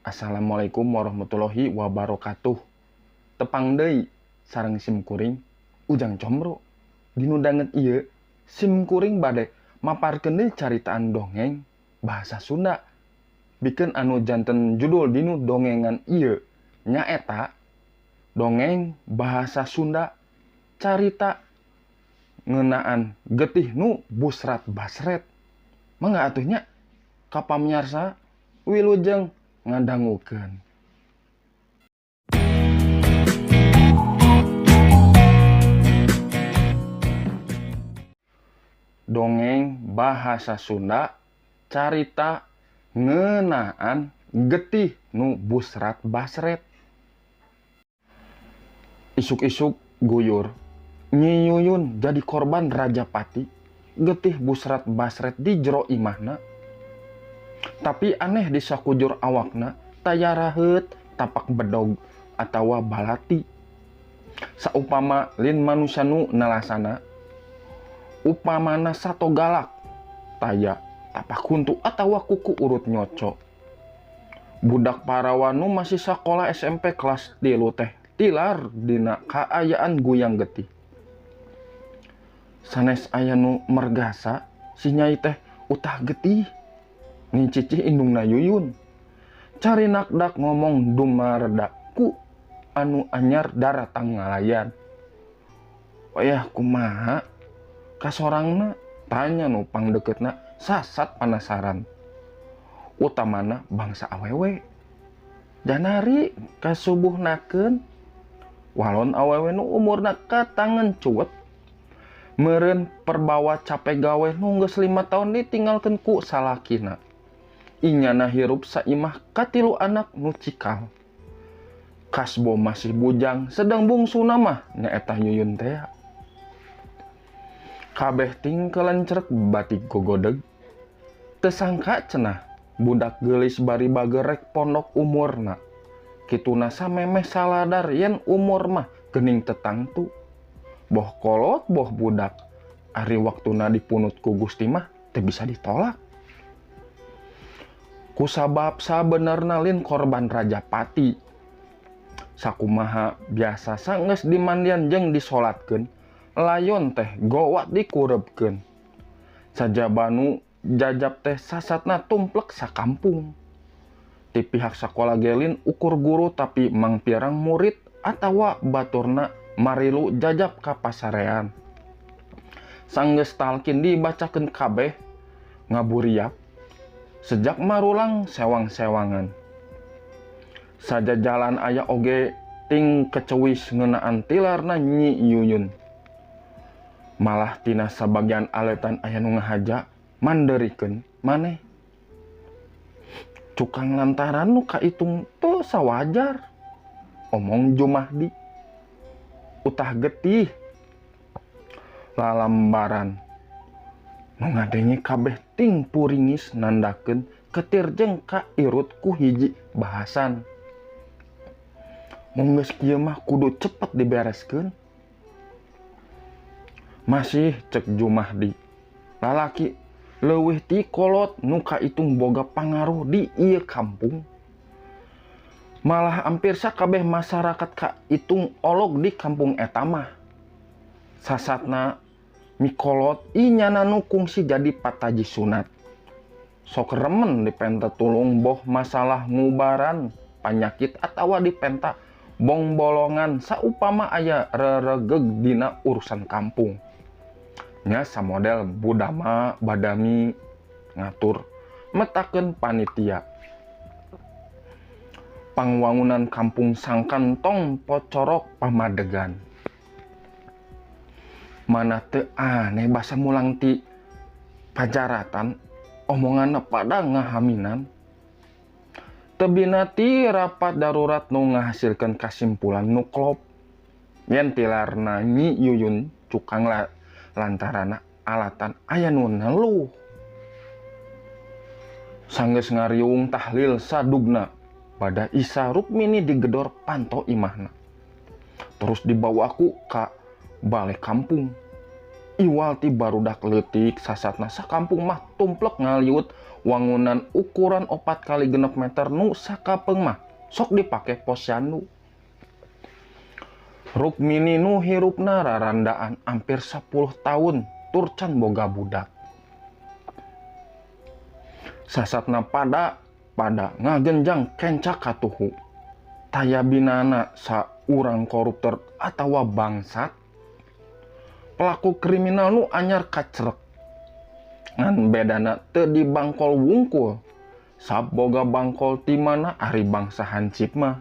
Assalamualaikum warahmatullahi wabarakatuh. Tepang deui sareng sim kuring Ujang Comro. Dinu danget ieu sim kuring bade maparkeun deui caritaan dongeng bahasa Sunda. Bikeun anu janten judul dinu dongengan ieu nyaeta dongeng bahasa Sunda carita ngeunaan getih nu busrat basret. Mangga atuh nya ka pamiarsa wilujeng ngadangukeun. Dongeng bahasa Sunda carita ngeunaan getih nu busrat basret. Isuk-isuk guyur Nyi Yuyun jadi korban Rajapati getih busrat basret di jero imahna. Tapi aneh di sakujur awakna taya raheut tapak bedog atawa balati. Saupama lin manusia nu nalasana upamana sato galak taya tapak huntu atawa kuku urut nyoco. Budak parawan nu masih sakola SMP kelas 3 teh tilar dina kaayaan guyang getih. Sanes aya nu mergasa si nyai teh utah getih. Nicicih indungna Yuyun. Cari nakdak ngomong dumarda ku anu anyar daratang ngalayan. Wayah kumaha kasorangna tanya nu pangdeukeutna sasat panasaran. Utamana bangsa awewe. Janari kasubuhnakeun walon awewe nu umurna katangen cuwet. Meureun perbawa capek gawe nu geus 5 tahun ditinggalkeun ku salakina. Inyana hirup saimah katilu anak nu cikal. Kasbo masih bujang sedang bungsuna mah nyaeta Yuyun tea. Kabeh tingkelencerek batik gogodeg. Tesangka cenah budak geulis bari bagerek pondok umurna. Kituna samemeh saladar yen umur mah geuning tetangtu. Boh kolot boh budak ari waktuna dipunut ku Gusti mah teu bisa ditolak. Kusabab sabenerna lin korban Rajapati. Sakumaha biasa sanggeus dimandian jeung disolatkeun, layon teh gowat dikurebkeun. Sajabanu jajab teh sasatna tumplek sakampung. Ti pihak sakola gelin ukur guru tapi mangpirang murid atawa baturna marilu jajab ka pasarean. Sanggeus talkin dibacakeun kabeh ngaburiap. Sejak marulang sewang-sewangan. Saja jalan aya oge ting kecewis ngeunaan tilarna Nyi Yuyun. Malah tina sabagian aletan aya nu ngahaja manderikeun maneh. Cukang lantaran nu kaitung teu sawajar. Omong Jumahdi. Utah getih lalambaran. Nu ngadenge kabeh ting puringis nandakeun ketir jeung kairut ku hiji bahasan. Mun geus kieu mah kudu cepet dibereskeun. Masih cek Jumahdi. Lalaki leuwih ti kolot nu kaitung boga pangaruh di ieu kampung. Malah hampir sakabeh masyarakat kaitung olog di kampung eta mah. Sasatna mikolot inyana nu kungsi jadi pataji sunat. Sok remen dipenta tulung boh masalah ngubaran panyakit atawa dipenta bongbolongan saupama aya reregeg dina urusan kampung. Nya samodel budama badami ngatur metakeun panitia. Pangwangunan kampung sangkan tong pocorok pamadegan. Mana teu aneh basa mulang ti pajaratan omonganna pada ngahaminan. Tebina ti rapat darurat nu ngahasilkeun kasimpulan nu klop. Yen tilarna Nyi Yuyun cukang lantarana alatan aya nu neluh. Sanggeus ngariung tahlil sadugna pada Isa Rukmini digedor panto imahna. Terus dibawa ku ka balik kampung. Iwal ti barudak leutik sasatna sakampung mah tumplek ngaliut Wangunan ukuran 4 kali 6 meter nu sakapeung mah sok dipake posyandu. Rukmini nu hirupna rarandaan hampir 10 tahun tur can boga budak. Sasatna pada ngagenjang kencak katuhu. Taya binana saurang koruptor atawa bangsat. Pelaku kriminal nu anyar kacrek. Ngan bedana teu dibangkol wungkul. Saboga bangkol ti mana ari bangsa hansip mah.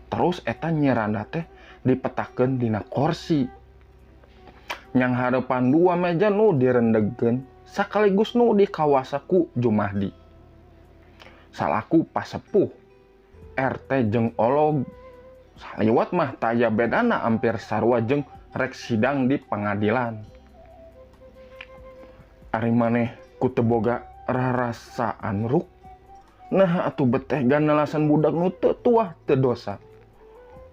Terus eta nyeranda teh dipetakeun dina korsi. Nyang hareupan 2 meja nu direndegkeun sakaligus nu dikawasa ku Jumahdi. Salaku pasepuh RT jeung olog. Saliwat mah taya bedana hampir sarua jeung rek sidang di pengadilan. Ari maneh ku teu boga rarasaan ruk. Nah atuh beteh ganalasan budak nu teu tuah teu dosa.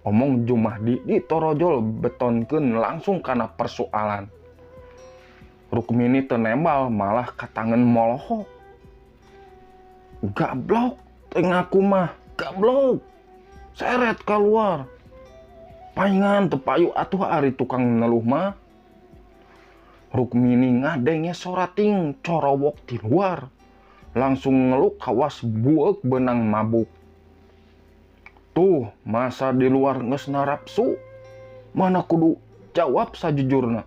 Omong Jumahdi ditorojol betonkeun langsung kana persoalan. Rukmini teu nembal malah katangen molohok. Gablok teu ngaku mah, gablok. Seret keluar. Paingan teu payu atuh ari tukang neluh mah. Rukmini ngadenge sorating corowok di luar. Langsung ngeluk kawas bueuk benang mabuk. Tuh masa di luar geus narapsu. Mana kudu jawab sajujurna.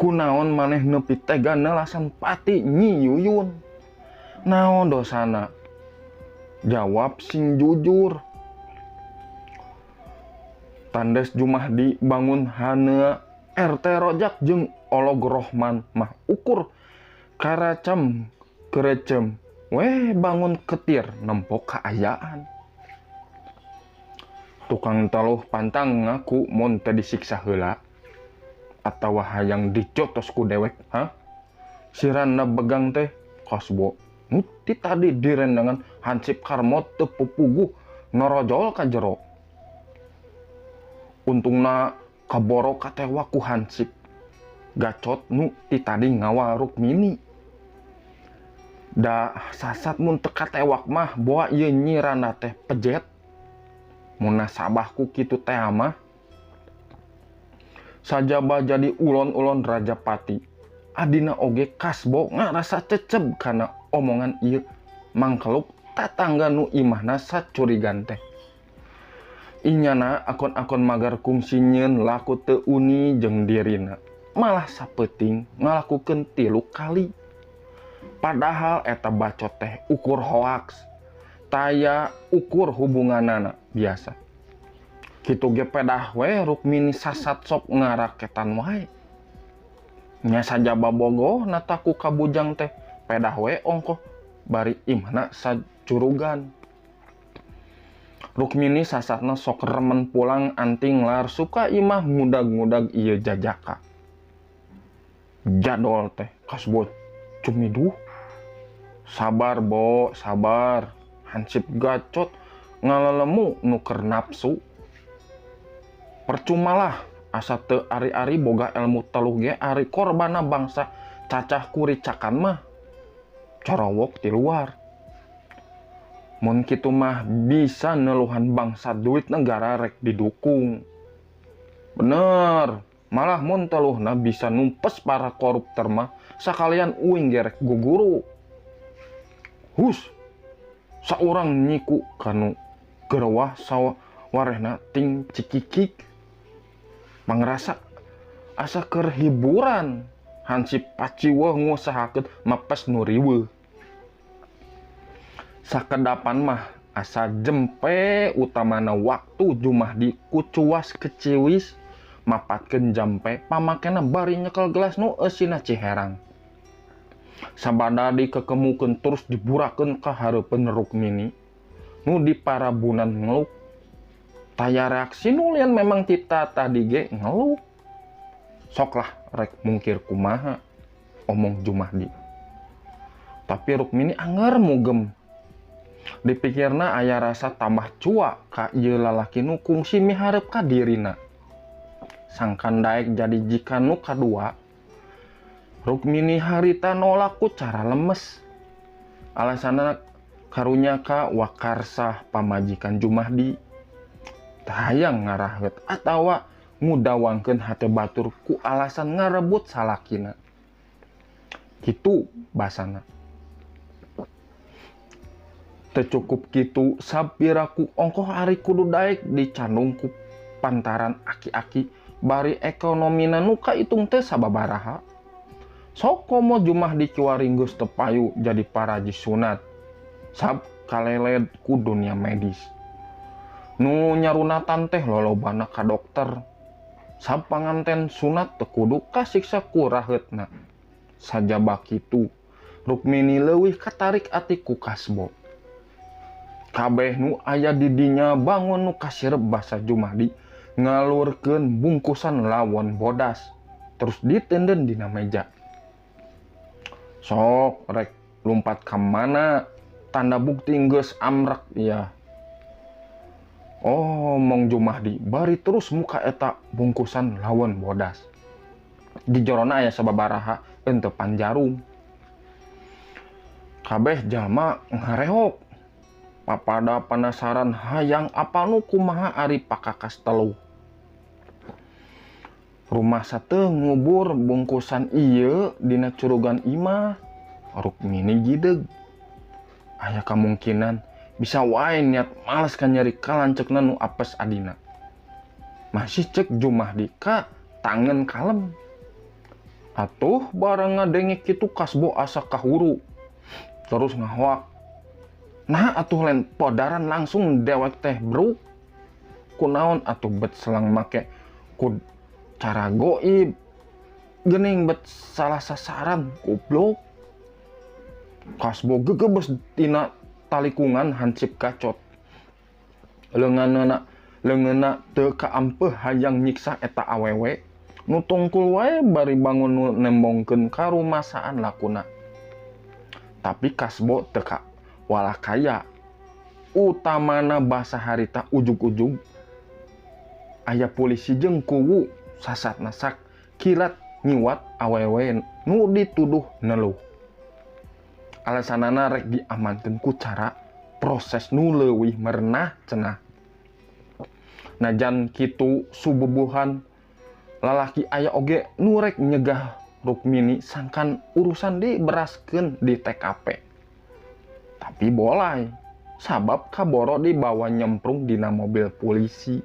Kunaon maneh nepi tega nelasan pati Nyi Yuyun. Naon dosana? Jawab sing jujur. Tandes Jumahdi bangun hanea RT Rojak jeung Olog Rohman mah ukur karacam kerecem weh bangun ketir nempok kaayaan. Tukang teluh pantang ngaku mun teu disiksa heula atawa hayang dicotos ku dewek, ha? Sirana begang teh kasbo nu ti tadi direndangan hansip karmot teu pupuguh norojol ka jero. Untungna kaboro katewa ku hansip gacot nu ti tadi ngawal Rukmini. Da sasat mun teu katewak mah boa ieu nyirana teh pejet. Munasabah ku kitu teh mah. Sajaba jadi ulon-ulon Rajapati. Adina oge kasbo ngarasa ceceb kana omongan ieu mangkeluk tatangga nu imahna sacurigan teh. Inyana akon-akon magar kungsi nyeun laku teu uni jeung dirina. Malah sapeuting ngalakukeun 3 kali. Padahal eta bacot teh ukur hoaks. Taya ukur hubunganana biasa. Kitu ge pedah we Rukmini sasat sok ngaraketan wae. Nya sajaba bogoh nataku ka bujang teh pedah we ongkoh bari imahna sacurugan. Rukmini sasatna sok remen pulang anting lar suka imah ngudag-ngudag ieu jajaka. Jadol teh kasbot cumiduh. Sabar bo, sabar. Hansip gacot ngalelemu nuker nafsu. Percumalah asa teu ari-ari boga ilmu teluh ge ari korbana bangsa cacah kuricakan mah corowok di luar. Mun kitu mah bisa neluhan bangsa duit negara rek didukung. Bener, malah mun teluhna bisa numpes para koruptor mah sakalian uing ge rek guguru. Hus, saurang nyiku kanu gerewah sawarehna ting cikikik. Mangrasa asa keur hiburan hansip paciweuh ngusahakeun mapes nu riweuh. Sakedapan mah asa jempe utamana waktu Jumahdi kucuas keciwis mapatkeun jampe pamakena bari nyekel gelas nu eusina ciherang. Sabada dikekemukeun terus diburakeun ka hareupeun Rukmini nu diparabunan ngeluk. Taya reaksi nu lian memang tita tadi ge ngeluk. Soklah rek mungkir kumaha omong Jumahdi. Tapi Rukmini anger mugem. Dipikirna aya rasa tambah cua ka ieu lalaki nu kungsi miharep ka dirina. Sangkan daek jadi jika nu kadua. Rukmini harita nolak ku cara lemes. Alasanna karunya ka wakarsah pamajikan Jumahdi. Teu hayang ngaraheut atawa ngudawangkeun hate batur ku alasan ngarebut salakina. Kitu basana. Teu cukup kitu sapiraku ongkoh ari kudu daek dicandung ku pantaran aki-aki bari ekonomina nu kaitung teh sababaraha. Sok komo Jumahdi kiwari geus teu payu jadi paraji sunat. Sab kaleled ku dunia medis. Nu nyarunatan teh lolobana ka dokter. Sab panganten sunat teu kudu kasiksa ku raheutna. Sajaba kitu Rukmini leuwih katarik ati ku kasbo. Kabeh nu aya di dinya bangun nu kasirep basa Jumahdi ngalurkeun bungkusan lawon bodas terus ditenden dina meja. Sok rek lumpat ka mana tanda bukti geus amrek ya. Oh mong Jumahdi bari terus muka eta bungkusan lawon bodas. Di jorona aya sababaraha entepan jarum. Kabeh jalma ngarehok. Papada penasaran hayang apa nu kumaha ari pakakas teluh. Rumah sate ngubur bungkusan ieu dina curugan imah. Rukmini gideg. Aya kamungkinan bisa wae niat males ka nyeri kalanceukna nu apes adina. Masih cek Jumahdi ka tangen kalem. Atuh barang ngadenge kitu kasbo asa kahuru. Terus ngahoak. Nah atuh lain podaran langsung dewek teh bro. Kunaon atuh bet selang make ku cara goib. Gening bet salah sasaran goblok. Kasbo gegebes tina talikungan hansip kacot. Leungeunna teu kaampeuh hayang nyiksa eta awewe. Nu tungkul wae bari bangun nu nembongkeun karumasaan lakuna. Tapi kasbo teu ka walakaya. Utamana basa harita ujug-ujug aya polisi jeung kuwu sasat nasak kilat nyiwat awewe nu dituduh neluh. Alasanana rek diamankeun ku cara proses nu leuwih merenah cenah. Najan kitu sububuhan lalaki aya oge nu rek nyegah Rukmini sangkan urusan diberaskeun di TKP. Tapi bolai sabab kaboro dibawa nyemprung dina mobil polisi.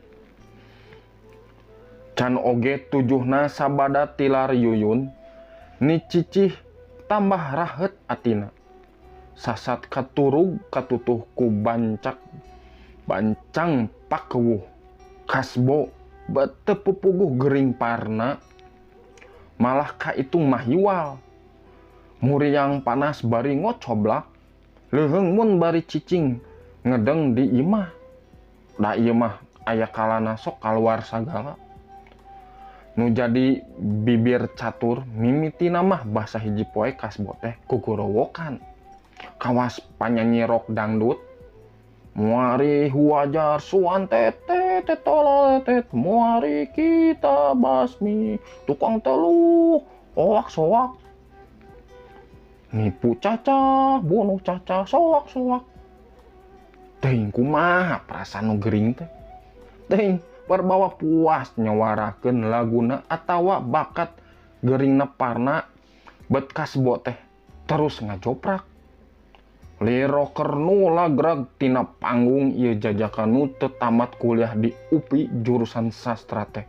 Can oge tujuhna sabada tilar Yuyun ni cicih tambah rahet atina. Sasat katurug katutuh ku bancak bancang pakewuh. Kasbo bete pupuguh gering parna malah kaitung mahiwal. Muriang panas bari ngocoblak. Leuheung mun bari cicing ngedeng di imah. Da ieu mah aya kalana sok kaluar sagala. Nu jadi bibir catur mimitina mah basa hiji poe kasbo teh kugorowokan. Kawas panyanyi rock dangdut. Muari huajar suan tete tetolotet muari kita basmi tukang teluh oak soak. Nipu caca bunuh caca soak soak. Teuing kumaha perasaan nu gering teh. Teuing berbawa puas nyawarakeun laguna atawa bakat geringna parna bet kasbo teh terus ngajoprak. Liroker nu lagrag tina panggung ieu jajakan nu teu tamat kuliah di UPI jurusan sastra teh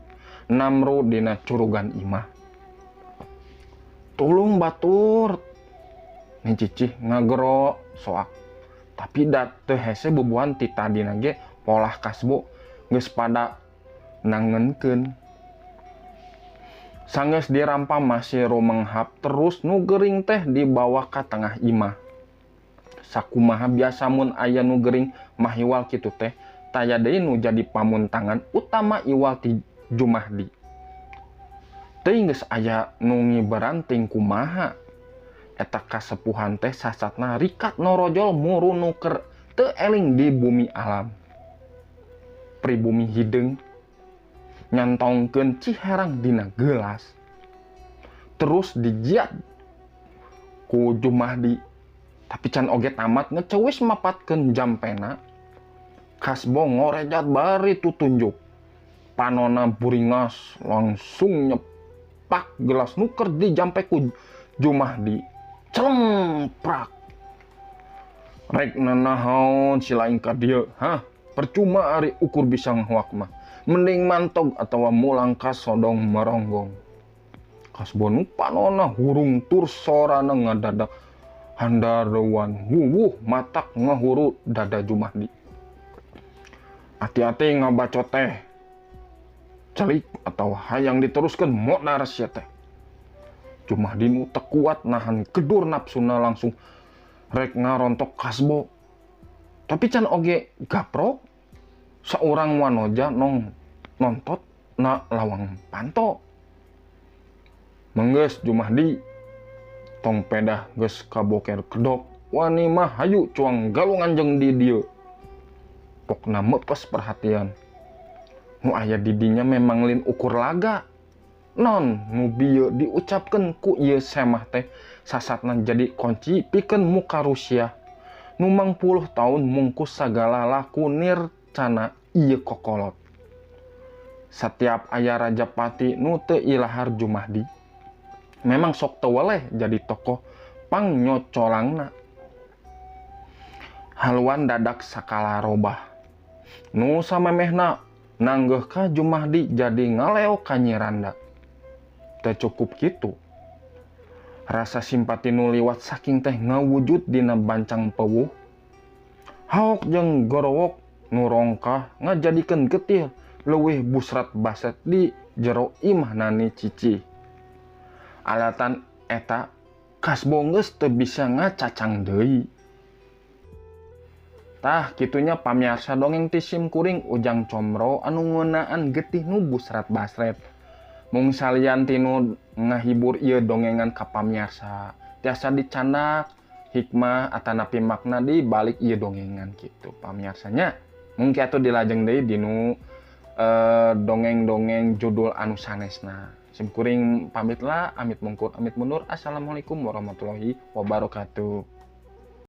namru dina curugan imah. Tulung batur ni cicih ngagero soak. Tapi da teu hese bubuhan ti tadina ge polah kasbo geus pada nangenkeun. Sanggeus dirampa masih rumenghap terus nu gering teh dibawa ka tengah imah. Sakumaha biasa mun aya nu gering mahiwal kitu teh taya deui nu jadi pamuntangan utama iwal ti Jumahdi. Teuing geus aya nu ngiberan ting kumaha. Eta kasepuhan teh sasatna rikat norojol muru nu keur teu eling di bumi alam. Pribumi hideung nyantongkeun ciherang dina gelas. Terus dijiat ku Jumahdi. Tapi can oge tamat ngecewis mapatkeun jampena. Kasbo ngorejat bari tutunjuk. Panona buringas langsung nyepak gelas nuker di jampe ku Jumahdi. Celemprak. Rek nanaon si lain ka dieu, hah? Percuma ari ukur bisa ngahuak mah. Mending mantog atawa mulang ka sodong meronggong. Kasbo nu panona hurung tur sorana ngadadak handarewan wuwuh matak ngahuru dada Jumahdi. Hati-hati ngabaco teh. Celik atau hayang diteruskan modar sia teh. Jumahdi nu teu kuat nahan kedur nafsuna langsung rek ngarontok Kasbo. Tapi can oge gaprok seorang wanoja nong nontot na lawang panto. Menggeus Jumahdi tong pedah geus kaboker kedok wani mah hayu cuang galungan jeung di dieu. Pokna mepes perhatian. Nu aya di dinya memang lin ukur laga. Non nu bieu diucapkeun ku ieu semah teh sasatna jadi kunci pikeun muka Rusia. Nu mangpuluh tahun mungkus sagala laku nircana ieu kokolot. Setiap aya Rajapati nu teu ilahar Jumahdi memang sok teu weleh jadi tokoh pangnyocolangna. Haluan dadak sakala robah. Nu samemehna nanggeuh ka Jumahdi jadi ngaleo ka Nyiranda. Teu cukup kitu. Rasa simpati nu liwat saking teh ngawujud dina bancang pewuh. Haok jeung gorowok nu rongkah ngajadikeun getih leuwih busrat baset di jero imah nani cici. Alatan eta Kasbo geus teu bisa ngacacang deui. Tah kitunya pamiarsa dongeng ti sim kuring Ujang Comro anu ngeunaan getih nu busrat basret. Mung salian tinu ngahibur ieu dongengan ka pamiarsa tiasa dicandak hikmah atanapi makna di balik ieu dongengan kitu pamiarsanya. Mungkin atuh dilajeng deui dinu dongeng-dongeng judul anu sanesna. Sim kuring pamitlah, amit mungkur, amit mundur. Assalamualaikum warahmatullahi wabarakatuh.